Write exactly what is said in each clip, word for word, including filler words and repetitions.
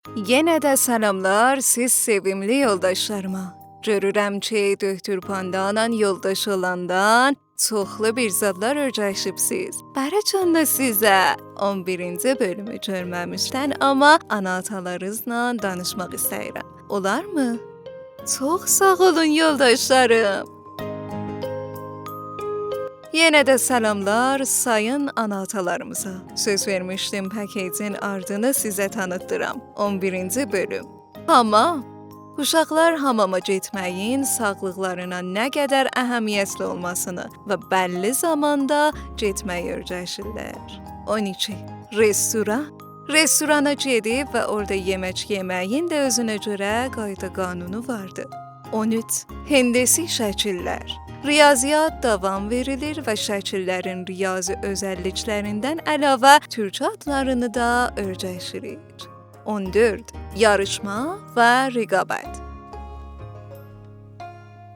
یئنه ده سلاملار سیز سئویملی یولداشلاریما. گؤرورم کی، دؤکتور پاندانان یولداش اولاندان چوخلو بیر زادلار اؤیرشیبسیز. بری جانلی سیزه. اون بیرینجی بؤلومو گؤرمه‌میشدن، آمما آنا-آتالارینیزلا دانیشماق ایسته‌ییرم. اولارمی؟ چوخ ساغ اولون، یولداشلاریم. یئنه ده سلاملار سایین آنا-آتالاریمیزا. سؤز وئرمیشدیم، پکیجین آردینی سیزه تانیتدیرام. اون بیرینجی بؤلوم. حامام. اوشاقلار حاماما گئتمه‌یین ساغلیقلارینا نه قدر اهمیتلی اولماسینی و بللی زاماندا گئتمه‌یی اؤیرشیرلر. اون ایکی. رستوران. رستورانا گئدیب و اورادا یئمک یئمه‌یین ده اؤزونه گؤره قایدا قانونو واردیر. اون اوچ. هندسی شکیللر. ریاضیات داوام وئریلیر و شکیللرین ریاضی اؤزللیکلریندن علاوه تورکجه آدلارینی دا اؤیرشیریک. اون دؤرد. یاریشما و رقابت.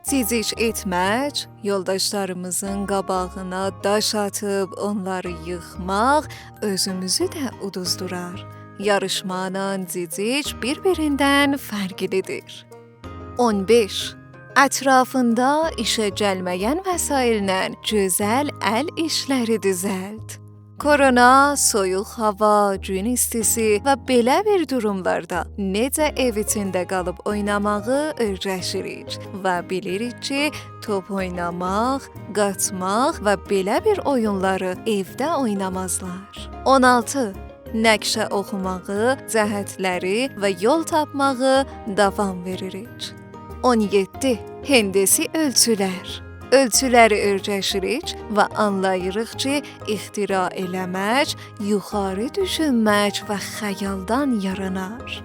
جیجیک ائتمک، یولداشلاریمیزین قاباغینا داش آتیب اونلاری ییخماق اؤزوموزو ده اودوزدورار. یاریشمالا جیجیک بیر-بیریندن فرقلیدیر. اون بئش. اطرافیندا ایشه گلمه‌ین وسایلله گؤزل ال ایشلری دوزلت. کرونا، سویوق هاوا، گون ایستیسی و بئله بیر دوروملاردا نئجه ائو ایچینده قالیب اویناماغی اؤیرشیریک و بیلیریک کی، توپ اویناماق، قاچماق و بئله بیر اویونلاری ائوده اوینامازلار. اون آلتی. نقشه اوخوماغی، جهتلری و یول تاپماغی داوام وئریریک. اون یئددی. هندسی اؤلچولر. اؤلچولری اؤیرشیریک و آنلاییریق کی، اختراع ائله‌مک یوخاری دوشونمک و خیالدان یارانار.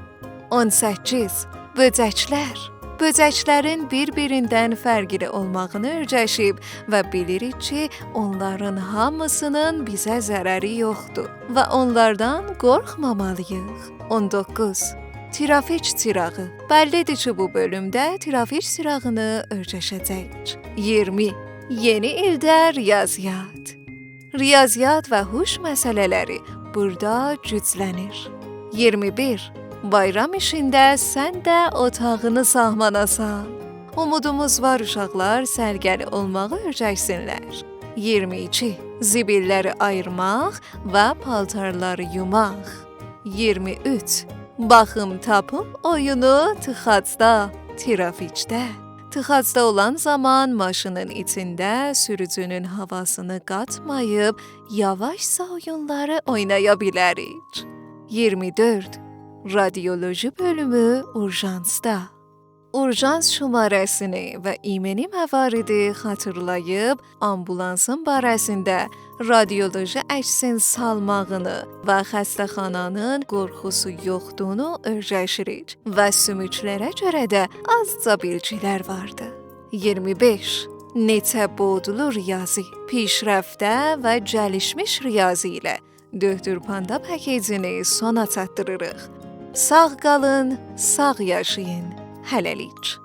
اون سککیز. بؤجکلر. بؤجکلرین بیر-بیریندن فرقلی اولماغینی اؤیرشیب و بیلیریک کی، اونلارین هامیسینین بیزه ضرری یوخدور و اونلاردان قورخمامالی‌ییق. اون دوققوز. ترافیک چیراغی. بللی‌دیر کی، بو بؤلومده ترافیک چیراغینی اؤیرشه‌جه‌ییک. اییرمی. یئنی ایلده ریاضیات. ریاضیات و هوش مسئله‌لری بورادا گوجلنیر. اییرمی بیر. بایرام ایشینده سن ده اوتاغینی ساهمانا سال. اومودوموز وار، اوشاقلار سرگلی اولماغی اؤیرشسینلر. اییرمی ایکی. زیبیللری آییرماق و پالتارلاری یوماق. اییرمی اوچ. باخیم تاپیم اویونو تیخاجدا، ترافیکده. تیخاجدا اولان زامان ماشینین ایچینده سوروجونون هاواسینی قاتماییب، یاواشجا اویونلاری اوینایا بیلریک. اییرمی دؤرد. رادیولوژی بؤلومو اورژانسدا. اورژانس شماره‌سینی و ایمنی مواردی خاطیرلاییب، آمبولانسین باره‌سینده رادیولوژی عکسین سالماغینی و خسته‌خانانین قورخوسو یوخدوغونو اؤیرشیریک و سوموکلره گؤره ده آزجا بیلگیلر واردی. اییرمی بئش. نئچه بعدلو ریاضی، پیشرفته و گلیشمیش ریاضی ایله دؤکتور پاندا پکیجینی سونا چاتدیریریق. ساغ قالین، ساغ یاشایین. هله‌لیک.